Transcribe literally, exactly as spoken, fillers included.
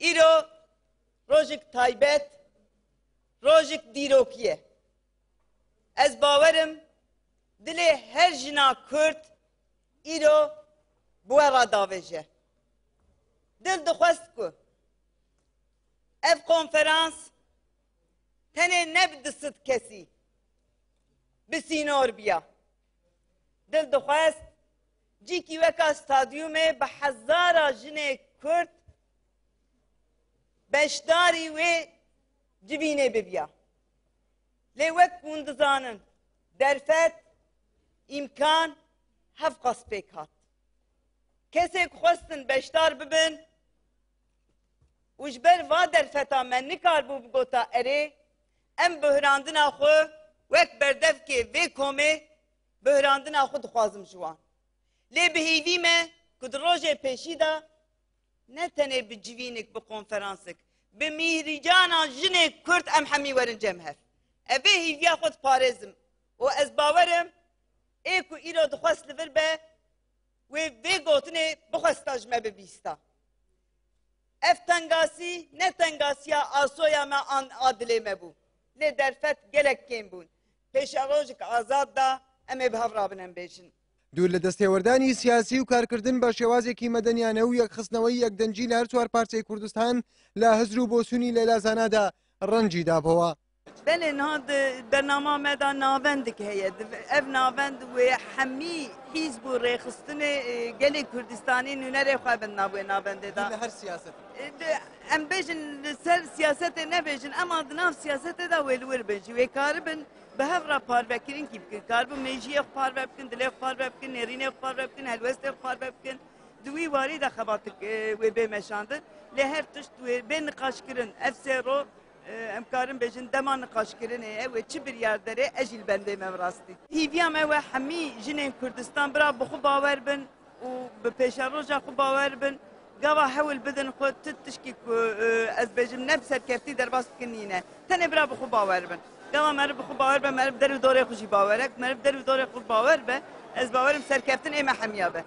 Îro rojek taybet, rojek dîrokî ye. Ez bawer im dilê her jina Kurd îro bi we re davêje. Dil dixwest ku ev konferans tenê ne bi du sed kesî bi sînor biya. Dil dixwest cîkî weka stadyumê bi hezara jinê Kurd beşdarî wê civînê bibiya. Lê wek hûn dizanin, derfet, îmkan hevqas pêk hat. Kesê ku xwestin beşdar bibin û ji ber va derfeta me nikaribû bigota erê, em bihirandina xwe wek berdevkê vê komê bihirandina xwe dixwazim ji wan. Lê bi hêvî me ku di rojê pêşî de ne tenê bi civînik, bi konferansik, bi mîhrîcana jinê Kurd em hemî werin cem hev. Ev vê hêviya xwe diparêzim û ez bawer im ê ku îro dixwest li vir be, wê vê gotinê bixwesta ji me bibîsta. Ev tengasî ne tengasiya asoya me an a dilê me bû. Lê derfet gelek kêm bûn. Pêşerojek azad da em ê bi hev rabin em bêjin. دوور لە دەستێوەردانی سیاسی و کارکردن بە شێوازێکی مەدەنیانە و یەکخستنەوەی یەکدەنگی لە هەر چوار پارچەی کوردستان، لە هزر و بۆچوونی لەیلا زانادا ڕەنگی دابەوە. Belê niha di bernama me de navendik heye. Di, ev navend wê hemî hîzb û rêxistinê, e, gelê Kurdistanî nûnerê xwe bin nav wê navendê de. Li her siyaset. E, di, em bêjin li ser siyasetê nebêjin, ema di nav siyasetê de wê li wir bin jî. Wê karibin bi hev re parvekirin kî bikin. Karibin mêjiyê xwe parve bikin, dilê xwe parve bikin, nêrînê xwe parve bikin, helwestê xwe parve bikin. Di wî warî de xebatik, e, wê bê meşandin. Lê her tişt wê bê niqaşkirin. Ev sê ro, e, em karin bêjin dema niqaşkirinê ye, wê çi biryar derê, ez jî li bendê me bi rastî. Hîviya me we hemî jinên Kurdistan bira bi xwe bawer bin û bi pêşeroja xwe bawer bin. Gava hewl bidin xwe tu tişkî ku, e, ez bêjim ne bi serkeftî derbas bikin nîne. Tenê bira bi xwe bawer bin. Gava meriv bi xwe bawer be, meriv der û dorê xwe jî bawer e. Meriv der û dorê xwe bawer be, ez bawerim serkeftin ê me hemiya be.